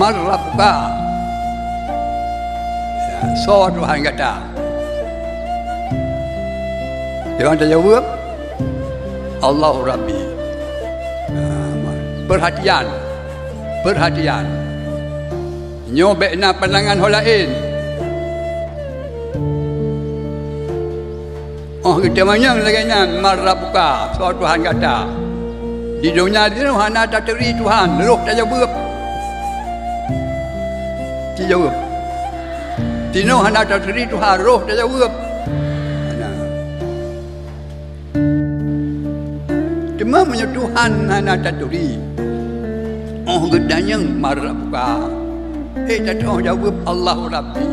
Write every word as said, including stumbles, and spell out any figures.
"Man rabbuka?" Ya, soe Tuhan gata? Dewan tajaweueb, "Allahu Rabbi." Nah, peurhatian, peurhatian. Nyoe bék na pandangan ho laén. Óh geuteumanyong lagée nyan, "Man rabbuka?" Soe Tuhan gata? Di donya jinoe hana taturi Tuhan, roh tajaweueb. Jijaweueb. Jinoe hana taturi Tuhan, roh tajaweueb. Hana. Teuma meunyoe Tuhan hana taturi, óh geutanyong, "Man rabbuka?" Eh, tateuoh jaweueb, "Allahu Rabbi."